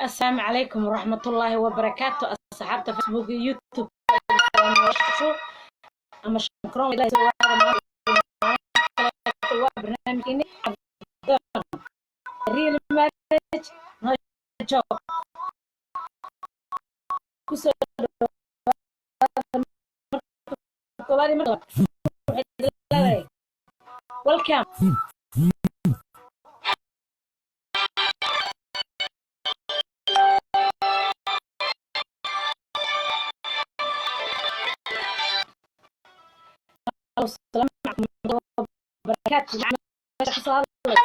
Asalaamu calaykum waraxmatullaahi wabarakaatu, asxaabta Facebook iyo YouTube ama waa barnaamijkeeni Real Marriage No Joke. Kusoo dhawaada marka koowaad iyo marka labaad. Waxay leedahay welcome. Asalaamu calaykum wabarakaatu. Meesha kasoo hadlay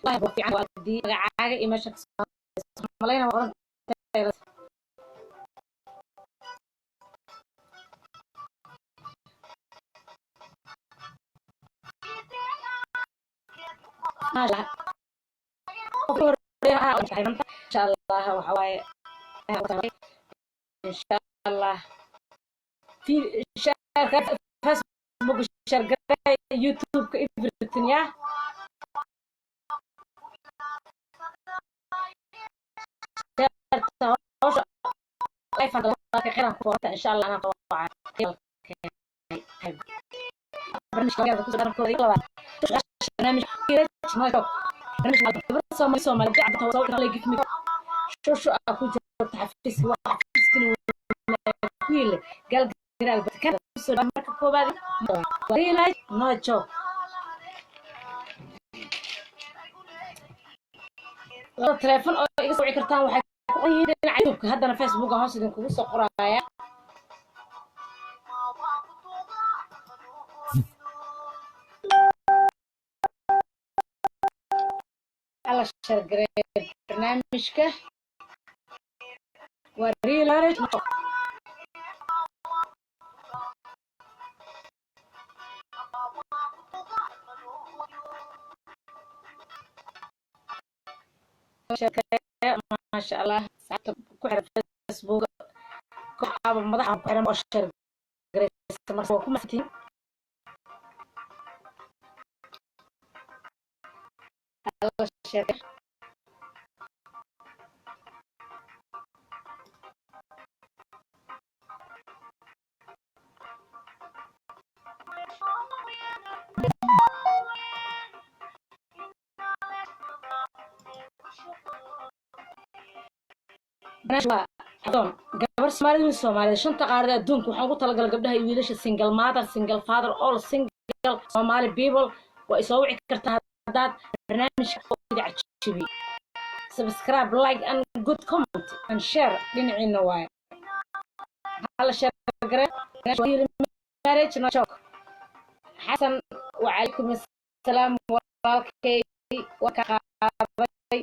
magacaaga iyo meesha kasoo malayna waa qoran tahay. Maasha Allah. Insha Allah waxa waaye, insha Allah fi share Facebook, share garay YouTube, everything ya hawsha xiran ku qorta. Insha Allah anaa shushu aa ku joogta xafiiska, waa xafiiskani ku yile galgaraal. Marka koowaad, no joke. Laba teleefon oo iga soo wici kartaan waxay ku qoran yihiin dhinaca YouTube-ka, haddana Facebook hoos idinkugu soo qoraaya. Hala share gareeyo barnaamijka, waa Real Marriage No Joke. Share, maasha Allah, saacada ku xiran Facebook kooxaaba madaxa ku xiran oo share gareysa, marka waa ku mahadsantihiin. Hala share. Waa adoon gabar Soomaalida, wiil Soomaaliyeed, shanta qaarada adduunka. Waxaan ugu talagalay gabdhaha iyo wiilasha, single mother, single father, all single Somali people. Waa isoo wici kartaa haddaad barnaamijka cajibi. Subscribe, like and good comment and share dhinaciina waaye. Hala share gare Marriage No Joke. Xasan, wacalaykum assalaam walaalkay, waa ka qaaday.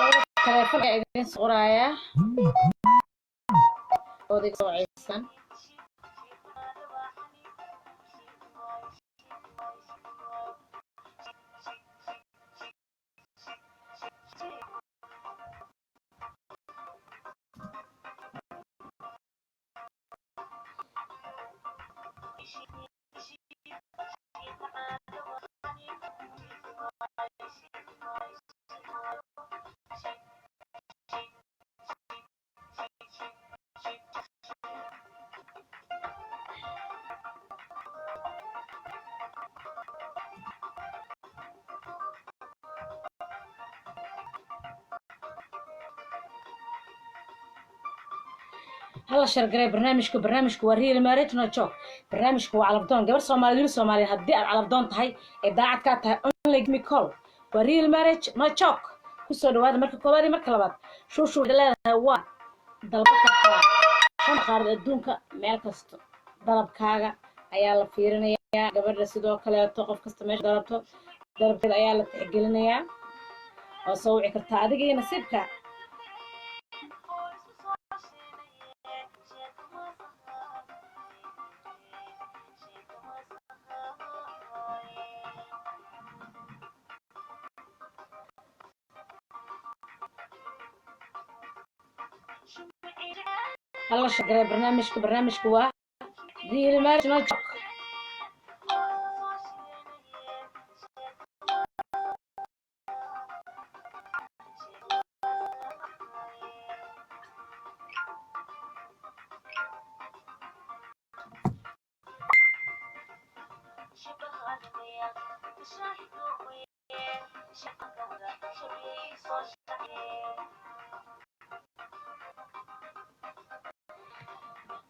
Labada taleefon ayaa idin soo qorayaa ood iga soo wacaysan. Hala share garay barnaamijka. Barnaamijku waa real marriage no joke. Barnaamijku waa calafdoon. Gabar Soomaaliyeed, wiil Soomaaliyeed, haddii aad calafdoon tahay ee daacad kaa tahay, only give me call. Waa real marriage no joke. Kusoo dhawaada marka koowaad iyo marka labaad. Shuushu waxay leedahay waa dalba kartaa shan qaarad adduunka meel kasta. Dalabkaaga ayaa la fiirinayaa. Gabadha sidoo kaleeto, qof kasta meesha dalabto dalabkeeda ayaa la tixgelinayaa. Waa soo wici kartaa adiga iyo nasiibka. Hala share garay barnaamijka. Barnaamijka waa real marriage no joke.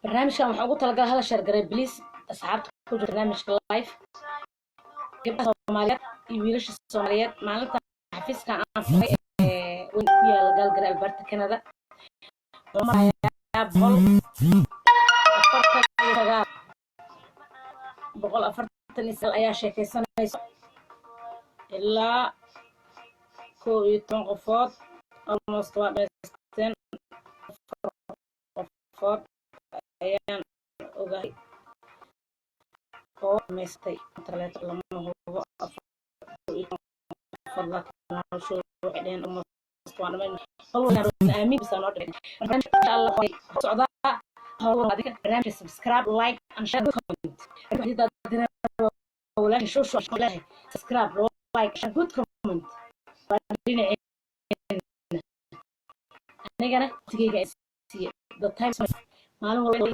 Barnaamijkan waxaa ugu talagalay, hala share garay please, asxaabta ku jirta barnaamijka live, gabdhaha Soomaaliyeed iyo wiilasha Soomaaliyeed. Maalinta xafiiskan aan furay ee weyn ku yaala Gaalgari, Alberta, Canada, wuxuu marayaa 149. 149 ayaa sheekaysanayso, ilaa 11 qofood almost waa dhamaysteen. Afar qofood ayaan ogahay oo dhamaystay, inta kaleeto lama hubo. 14 qofood, laakiin hawshooda waxay dheheen almost waan dhamayn. Aamin bisa noo dhigay. Insha Allah socdaa adiga barnaamijka. Subscribe, like and share, comment. Subscribe, like, share, good comment waa dhinaceena. Anigana waqtigeyga siiye the time maalin walba.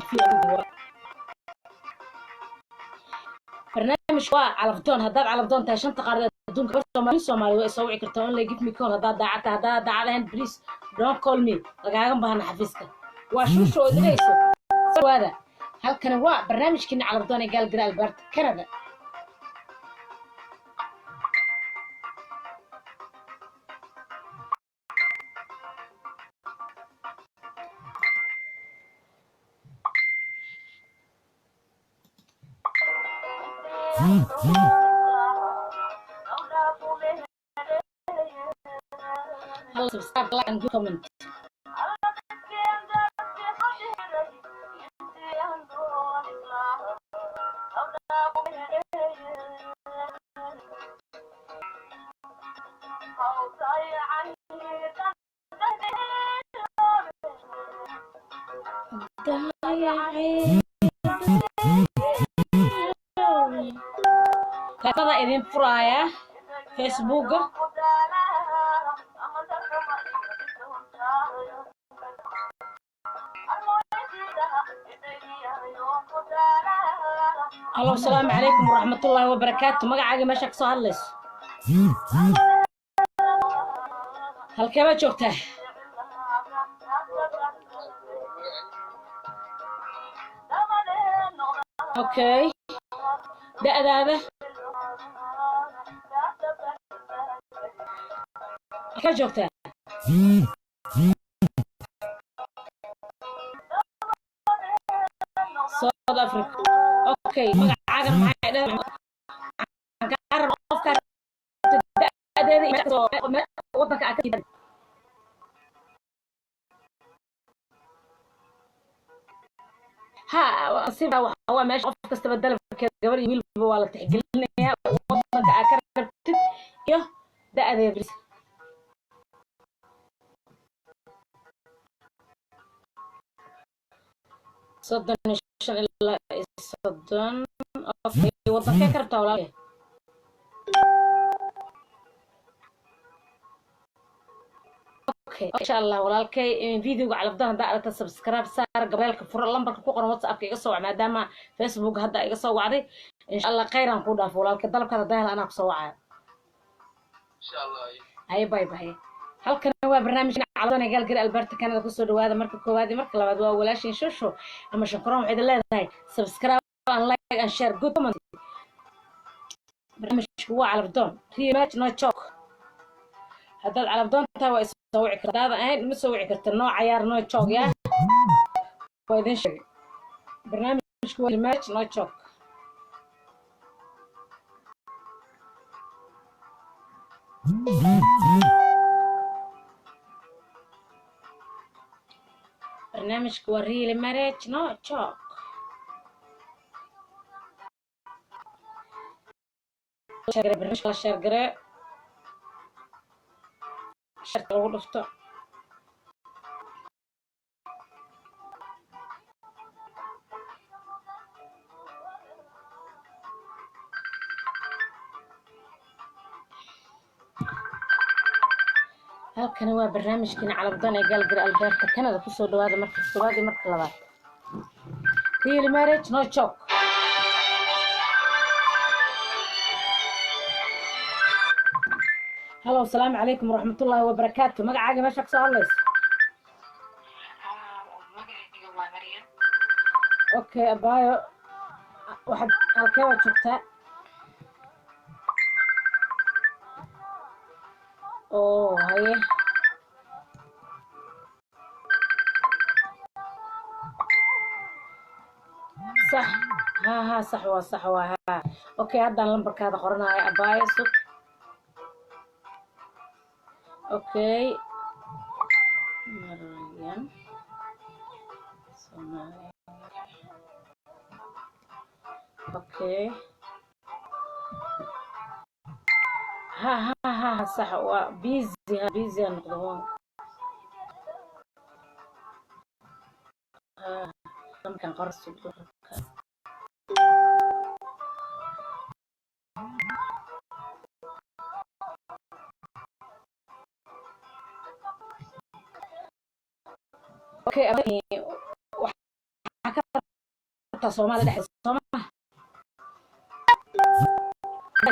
Barnaamijka waa calafdoon. Haddaad calafdoon tahay, shanta qaarad adduunka, Soomaali Soomaali way soo wici kartaa. Only give me call haddaad daacad tahay. Haddaad daacad ahayn, please don't call me. Lagaaga baahna xafiiska. Waa Shuusha oo dhigayso. Waada halkani waa barnaamijkiina calafdoon ee Gaalgara, Alberta, Canada. Hala subscribe, like and good comment. Tada idin furaaya Facebooka. Alo, asalaamu calaykum waraxmatullaahi wabarakaatu. Magacaaga, meesha kasoo hadlayso, halkee baad joogtaa? Okay, da'daada, halkee joogtaa? South Africa. Okay, magacaaga maxay dhahdaa? Waxaan kaa rabaa qofkaa da'deeda iyo wadanka aad ka. Ha sida waa meesha qof kastaba dalabkeeda, gabar iyo wiilba waa la tixgelinayaa. Wadanka aad ka rabtid iyo da'deeda. 35 ilaa 30. Okay, wadankee ka rabtaa, walaalkay? Okay, insha Allah walaalkay. Videoga calafdoon haddaa aragta, subscribe saar, gabeelka furo, lambarka ku qoran WhatsAppka iga soo wac, maadaama Facebook hadda iga soo wacday. Insha Allah khayraan kuu dhaafo, walaalkay. Dalabkaada haddaan hel anaa kusoo wacayo. Insha Allah. Haye, bye bye. Halkan waa barnaamijka Calafdoon ee Gaalgari, Alberta, Canada. Kusoo dhawaada marka koowaad iyo marka labaad. Waa walaashin Shosho ama Shankaroon. Waxay idin leedahay subscribe and like and share, good comment. Barnaamijku waa Calafdoon, real marriage no joke. Haddaad calafdoon tahay, waa isoo wici karta. Haddaad ahayn, ma soo wici karta. No cayaar, no joke. Yaa waa idin sheegay, barnaamijku waa real marriage no joke. Barnaamijku waa real marriage no joke. Barnaamijka la share garee, sharka lagu dhufto. Halkani waa barnaamijkiina Calafdoon ee Gaalgari, Alberta, Canada. Kusoo dhawaada marka koowaad iyo marka labaad, real marriage no joke. Hello, asalaamu calaykum waraxmatullaahi wabarakaatu. Magacaaga, meesha kasoo hadlayso? Magacayga waa Maryam. Okay, abaayo, waxaad halkee baad joogtaa? Oo haye, sax, ha ha, sax waa, sax waa, ha. Okay, haddaan lambarkaada qoranaayo, abaayo, sug. Okay, Maryam, Soomaaliya. Okay, ha ha ha ha, sax waa. Busy, ha, busy ha noqdo waa ha. Lambarkan qor, sug lambarka. Okay, waxaa ka rabtaa Soomaaliya dhexdeeda, soo maha?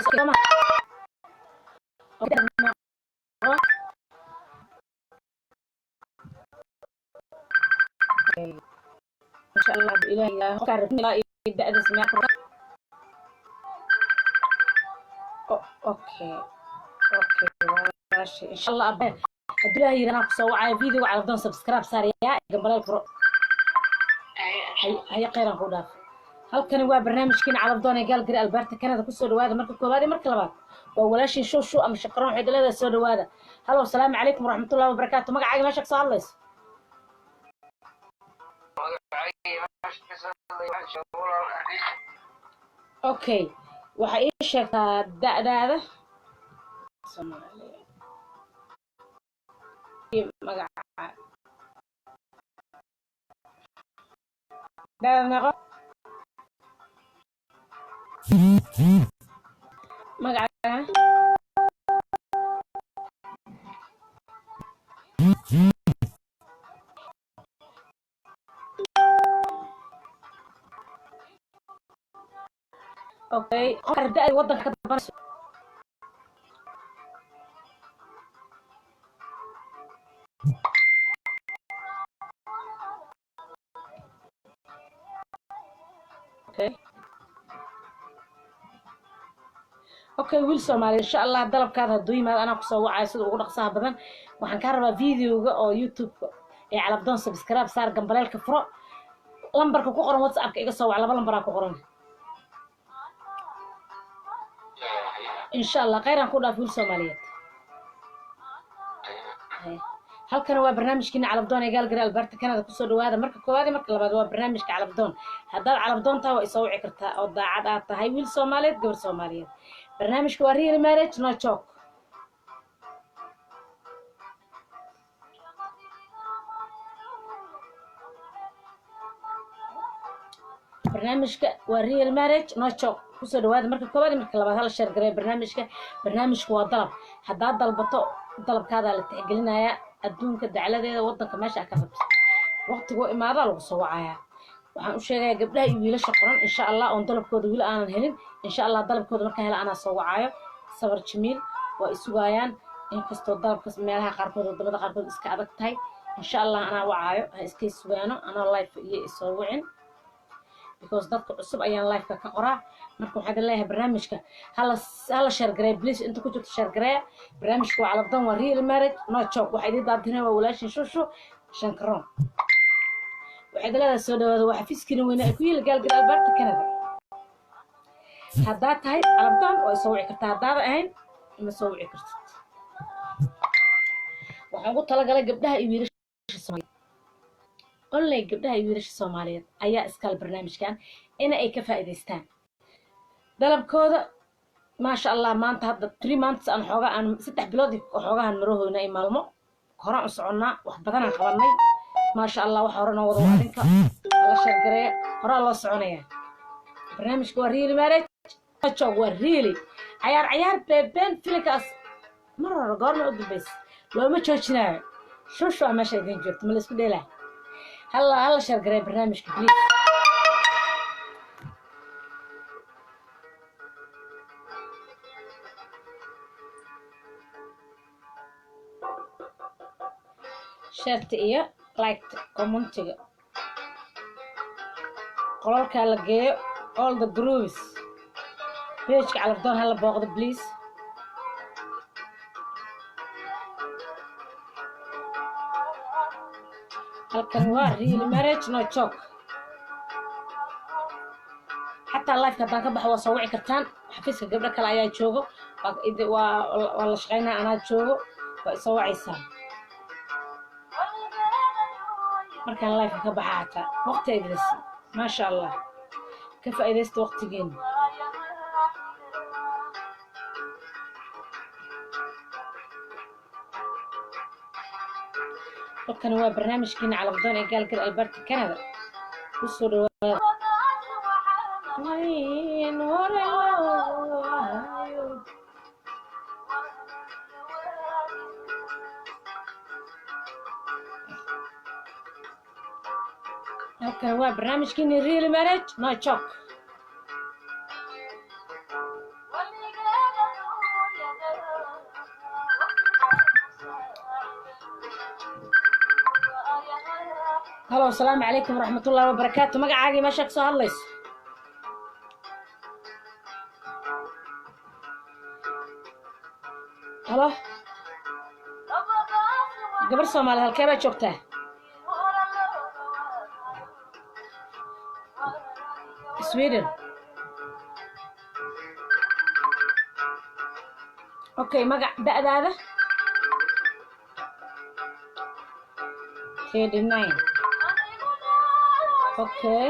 Soo maha? Okay. Insha Allah, Ilaahay qofkaa rabin ilaa iyo da'diisa meeqa rabtaa? Okay, walaashay, insha Allah abe, hadduu Ilaahay yidhi anaa kusoo wacaayo. Videoga Calafdoon subscribe saarayaa, gambaleel furo. Haye, khayran ku dhaaf. Halkani waa barnaamijkiina Calafdoon ee Gaalgari, Alberta, Canada. Kusoo dhawaada marka koowaad iyo marka labaad. Waa walaashin Shushu ama Shaqaroon. Waxay leedahay soo dhawaada. Hello, asalaamu calaykum waraxmatullahi wabarakaatu. Magacaaga, meesha kasoo hadlayso? Okay, waxaa ii sheegtaa da'daada, Soomaaliya iyo magaca. Da'daada meeqo? Magacaaga? Okay, qofka da'da waddanka ka dalbanayso? Okay, wiil Soomaali, insha Allah dalabkaada hadduu yimaado anaa kusoo wacayo sida ugu dhaqsaha badan. Waxaan kaa rabaa videoga oo YouTube ee Calafdoon subscribe saar, gambaleelka furo, lambarka ku qoran WhatsAppka iga soo wac. Laba lambaraa ku qoran. Insha Allah, khayraan ku dhaaf, wiil Soomaaliyeed. Halkana waa barnaamijkiina Calafdoon ee Gaalgari, Alberta, Canada. Kusoo dhawaada marka koowaad iyo marka labaad. Waa barnaamijka Calafdoon. Haddaad calafdoon tahay, waa isoo wici kartaa oo daacad aad tahay, wiil Soomaaliyeed, gabar Soomaaliyeed. Barnaamijka waa real marriage no joke. Barnaamijka waa real marriage no joke. Kusoo dhawaada marka koowaad iyo marka labaad. Hala share gareeyo barnaamijka. Barnaamijku waa dalab. Haddaad dalbato, dalabkaadaa la tixgelinayaa. Adduunka dacladeeda, waddanka meesha aad ka rabto, waqtigoo imaadaa lagu soo wacayaa. Waxaan u sheegayaa gabdhaha iyo wiilasha qoran, insha Allah, oon dalabkooda weli aanan helin, insha Allah dalabkooda markaan hela anaa soo wacaayo. Sabar jamiil, waa isugaayaan. Inkastoo dalabka meelaha qaarkood, wadamada qaarkood iska adag tahay. Insha Allah anaa wacaayo, ha iskay sugaano, anoo live iyo isoo wicin, because dadka cusub ayaan liveka ka qoraa. Marka waxaan idin leeyahay, barnaamijka hala share gareeya, please. Inta ku jirto share gareeya. Barnaamijka waa Calafdoon, waa real marriage no joke. Waxaa idiin daadinaya waa walaashin Shushu Shankaroon. Waxay idin leedahay soo dhawaada. Waa xafiiskiina weyne ay ku yiili Gaalgari, Alberta, Canada. Haddaad tahay calafdoon waa isoo wici kartaa, haddaada ahayn ima soo wici kartid. Waxaan ugu talagalay gabdhaha iyo wiilasha Soomaaliyeed only. Gabdhaha iyo wiilasha Soomaaliyeed ayaa iskale barnaamijkan in ay ka faa'iidaystaan dalabkooda. Maasha Allah, maanta hadda 3 months aan xoogaa, aan 3 bilood xoogahan marahoyna ay maalmo horaan u soconnaa, wax badanaan qabanay, maasha Allah. Waxa hore noo wada waa adinka. La share gareeya, horaa loo soconaya. Barnaamijka waa real marriage joog, waa really cayaar cayaar beebeen filinkaas mar hore goorma u dambaysa looma joojinaayo. Shushu aa meesha idin joogto, ma la isku dheelaa? Hala share gareeya barnaamijka, please. Shareta iyo liketa, commentiga, qolalkaa la geeyo, all the groups, pageka Calafdoon hala booqdo, please. Halkan waa real marriage no joke. Xataa liveka haddaan ka baxo waa soo wici kartaan. Xafiiska gabdho kale ayaa joogo, waa la shaqeynaa, anaa joogo, waa isoo wacaysaa markaan liveka ka baxa. Xataa waqti ay idin, maasha Allah, ka faa'iidaysta waqtigeena. Halkani waa barnaamijkiina Calafdoon ee Gaalgal, Alberta, Canada. Kusoo dhawaada. Wayn hore loo waayo. Halkan waa barnaamijkiini real marriage no joke. Halo, asalaamu calaykum waraxmatullahi wabarakaatu. Magacaagii, meesha kasoo hadlayso? Halo, gabar Soomaali, halkee baa joogtaa? Sweden. Okay, magac, da'daada? 39. Okay,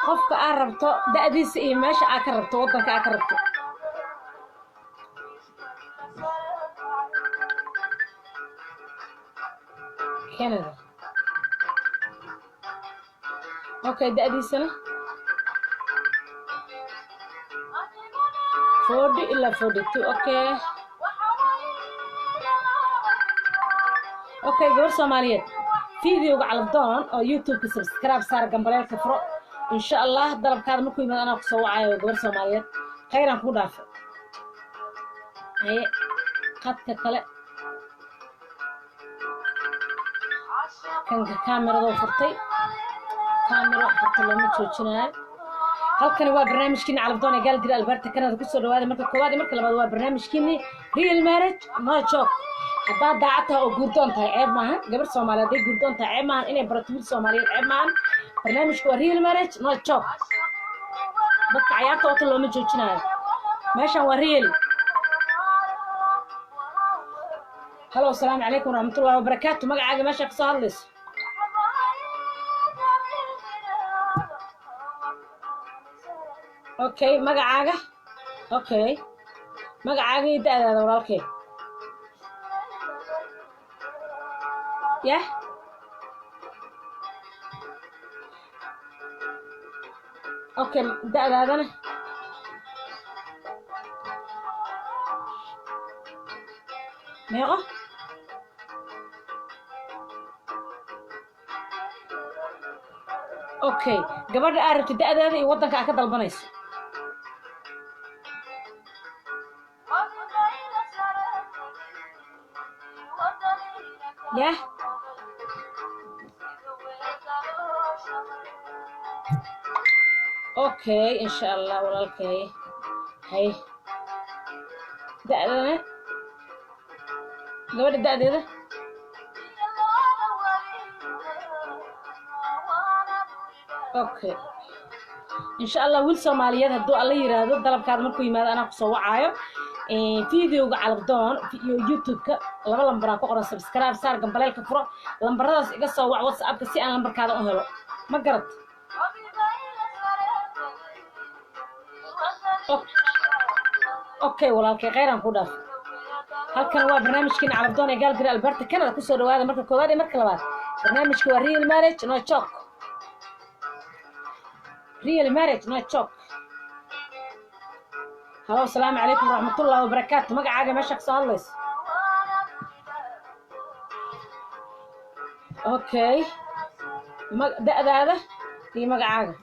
qofka aad rabto da'diisa iyo meesha aad ka rabto, waddanka aad ka rabto. Canada. Okay, da'diisana 40 ilaa 42. Okay, gabar Soomaaliyeed, videoga Calafdoon oo YouTube-ka subscribe saar, gambaleelka furo. Insha Allah dalabkaada markuu yimaado anaa kusoo wacayo. Gabar Soomaaliyeed, khayraan kuu dhaafay. Haye, qadka kale kanka kaamiradoo furtay, kaamiro furtay, looma joojinaayo. Halkani waa barnaamijkiini Calafdoon ee Gaalgiri, Alberta, Canada. Kusoo dhawaada marka koowaad iyo marka labaad. Waa barnaamijkiini real marriage no joke. Haddaad daacad tahay oo guurdoon tahay, ceeb maahan. Gabar Soomaaliyeed hadday guurdoon tahay, ceeb maahan. Inay barato wiil Soomaaliyeed, ceeb maahan. Barnaamijku waa real marriage no joke. Dadka cayaarta wata looma joojinaayo. Meeshan waa real. Halo, asalaamu calaykum waraxmatullahi wabarakaatu. Magacaaga, meesha kasoo hadlayso? Okay, magacaaga. Okay, magacaaga iyo da'daada, walaalkay. Yah, okay, da'daadana? Meeqo? Okay, gabadha aad rabtid da'daada iyo waddanka aad ka dalbanayso. Yah, okay, insha Allah walaalkay. Hay, da'dana, gabadha da'deeda? Okay, insha Allah wiil Soomaaliyeed hadduu Alla yiraahdo, dalabkaada markuu yimaado anaa kusoo wacaayo. Videoga Calabdoon iyo YouTube-ka laba lambaraa ku qoran. Subscribe saar, gambaleelka furo, lambaradaas iga soo wac WhatsAppka si aan lambarkaada u helo. Ma garad? Okay walaalkay, khayraan ku dhaaf. Halkan waa barnaamijkiina Calabdoon ee Gaalgari, Alberta, Canada. Kusoo dhawaada marka koowaad iyo marka labaad. Barnaamijka waa real marriage no joke, real marriage no joke. Hello, asalaamu calaykum waraxmatullahi wabarakaatu. Magacaaga, meesha kasoo hadlayso? Okay, da'daada iyo magacaaga?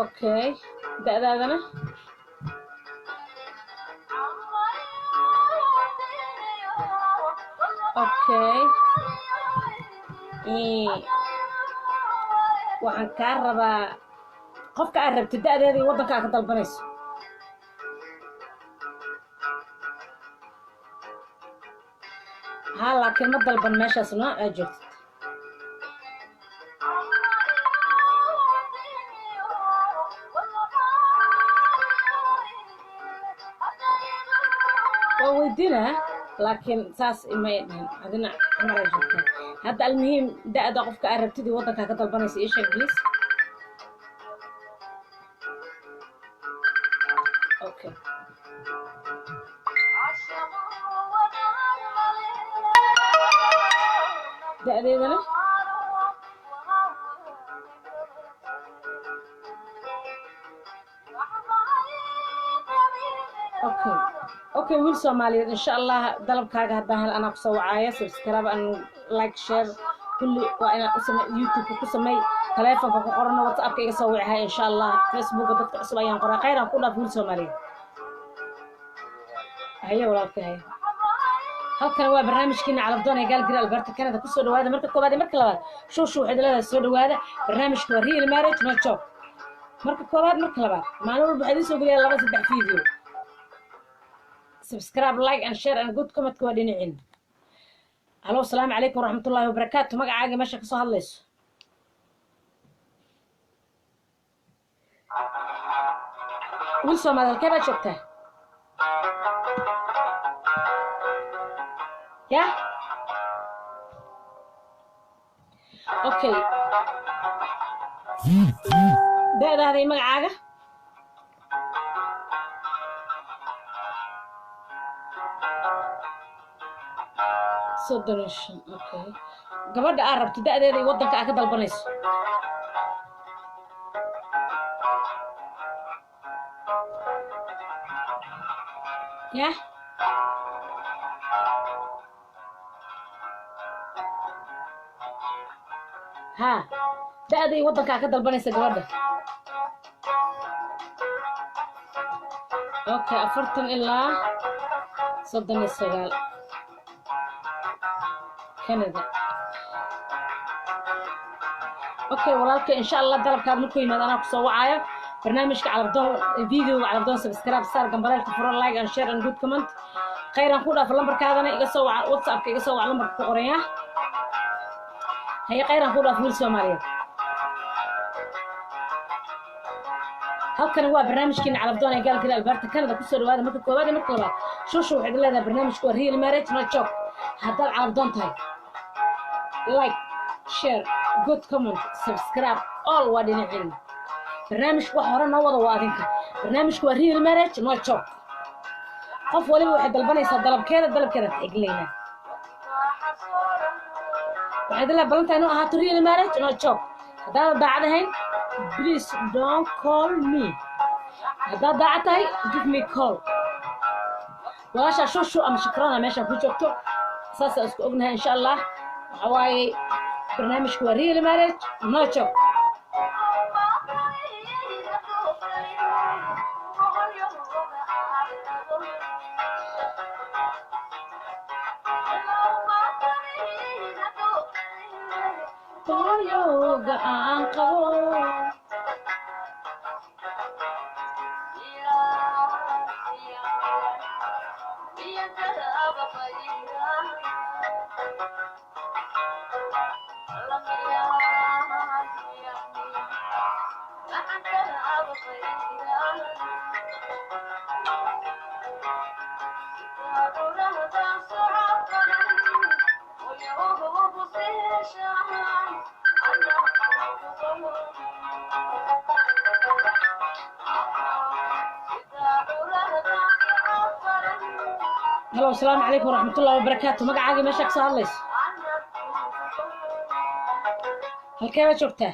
Okay, da'daadana? Okay, waxaan kaa rabaa qofka aad rabtid da'deeda iyo waddanka aad ka dalbanayso. Ha, laakiin ma dalban meeshaas noo aad joogtid. Waa weydiinaa, laakiin saas imay dhihin. Adina maraa joogtaa hadda. Almuhiim, da'da qofka aad rabtid iyo waddankaa ka dalbanaysa ii sheeg, please. Okay, da'deedana? Okay, wiil Soomaaliyeed, insha Allah dalabkaaga haddaan hel anaa kusoo wacaaya. Subscribe and like, share, kulli waa inaan u samey. YouTube ku samey, taleefonka ku qorano, WhatsAppka iga soo wicahay insha Allah. Facebooka dadka cusub ayaan qoraa. Khayraan ku dhaaf, wiil Soomaaliyeed. Haye walaalkay, haye. Halkan waa barnaamijkiina Calabdoon ee Gaalgiri, Alberta, Canada. Kusoo dhawaada marka koowaad iyo marka labaad. Shuushu waxaad leedahay soo dhawaada. Barnaamijku waa real marriage no joke. Marka koowaad, marka labaad, maalin walba waxaa idiin soo geliyaa laba saddex video. Subscribe, like and share and good comment waa dhinacin. Hello, asalaamu calaykum waraxmatullaahi wabarakaatu. Magacaaga, meesha kasoo hadlayso? Wiil Soomaali, halkee baad joogtaa? Yah, okay, da'daada iyo magacaaga? 35, okay. Gabadha aad rabto da'deeda iyo waddanka aad ka dalbanayso? Yah, ha, da'da iyo waddanka aad ka dalbanaysa gabadha? Okay, 40 ilaa 39, Canada. Okay walaalkay, insha Allah dalabkaad markuu yimaado anaa kusoo wacaayo. Barnaamijka Calabdoon, videoga Calabdoon, subscribe saar, gambaleelka furo, like and share and good comment. Khayran ku dhaaf. Lambarkaadana iga soo waca, WhatsAppka iga soo waca, lambarka ku qoran. Yah, haye, khayran ku dhaaf, wiil Soomaaliyeed. Halkani waa barnaamijkiina Calabdoon ee Gaalgari, Alberta, Canada. Kusoo dhawaada marka koowaad iyo marka labaad. Shushu waxaad leedahay barnaamijku waa real marriage no joke. Haddaad Calabdoon tahay, like, share, good comment, subscribe, all waa dhinacin. Barnaamijku wax hore noo wada waa adinka. Barnaamijku waa real marriage no joke. Qof waliba waxay dalbanaysaa dalabkeeda, dalabkeeda tixgelaynaa. Waxay dalaa balantaa inuu ahaato real marriage no joke. Haddaada daacad ahayn, please don't call me. Haddaad daacad tahay, give me call. Walaashaa Shushu ama Shakrana meeshaan ku joogto, saasaan isku ognahay insha Allah. Waxa waaye barnaamijku waa real marriage no joke. Boholyowga aan qabo. Hello, asalaamu calaykum waraxmatullahi wabarakaatu. Magacaaga, meeshaa kasoo hadlayso, halkee baa joogtaa?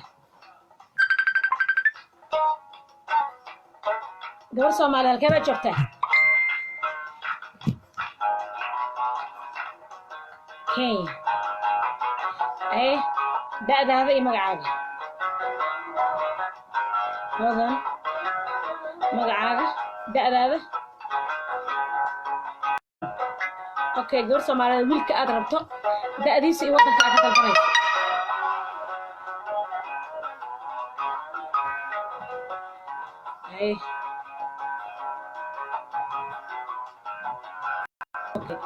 Gabar Soomaali, halkee baa joogtaa? Kenya. Ee da'daada iyo magacaaga? Hodan, magacaaga, da'daada? Okay, gabar Soomaaliyeed, wiilka aad rabto da'diisa iyo waddanka aad ka dalbanayso. Hay, okay,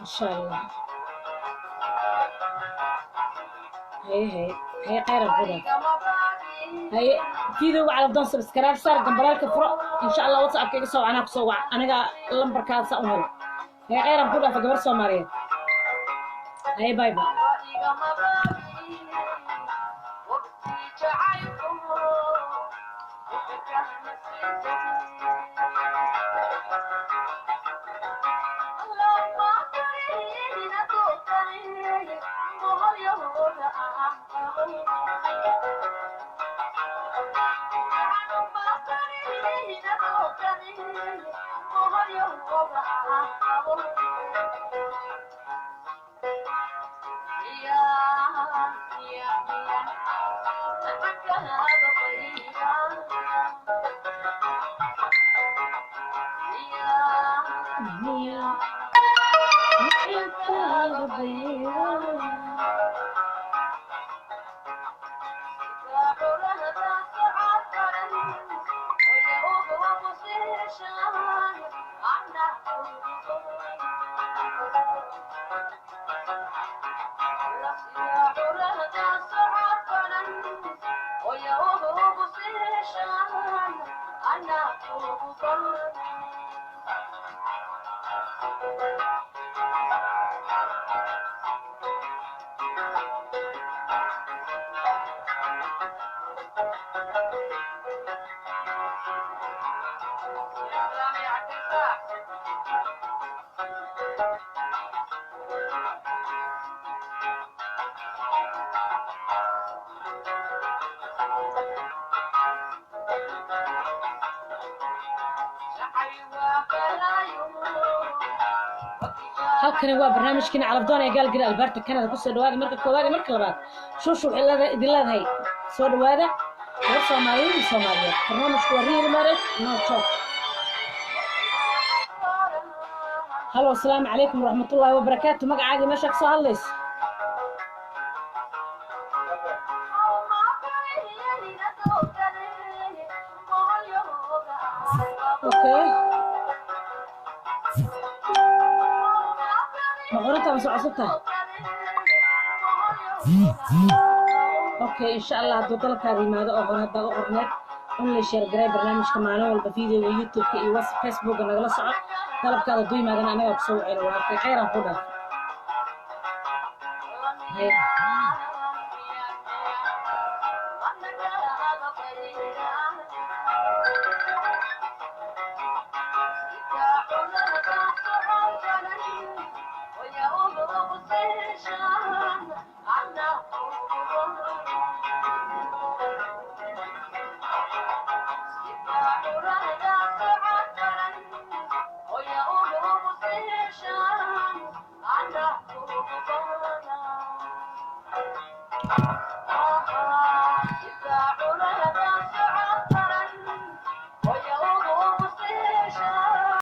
insha Allah. Haye haye haye, khayran ku dhaaf. Haye, videoga Calafdoon subscribe saar, gambalaalka furo. Insha Allah WhatsAppka iga soo wac, anaa kusoo wac, aniga lambarkaada saa u helo. Haye, khayran ku dhaafa, gabar Soomaaliyeed. Haye, bye bye. Halkani waa barnaamijkiina Calafdoon ee Gaalgari, Alberta, Canada. Kusoo dhawaada marka koowaad iyo marka labaad. Shuushu waxay leedahay, idin leedahay soo dhawaada, gabar Soomaaliyeed iyo Soomaaliyeed. Barnaamijku waa real marriage, no talk. Hello, asalaamu calaykum waraxmatullaahi wabarakaatu. Magacaaga, meesha kasoo hadlayso? Okay, ma qoranta mase cusub tahay? Okay, insha Allah hadduu dalkaada yimaado oo hore haddaad u qorneed in la share garay barnaamijka maalin walba, videoga YouTube-ka iyo WhatsApp, Facebooka nagala soco. Dalabkaada hadduu yimaadana anagaa kusoo waceyna. Walaalkay, khayran ku dhaaf. Haye.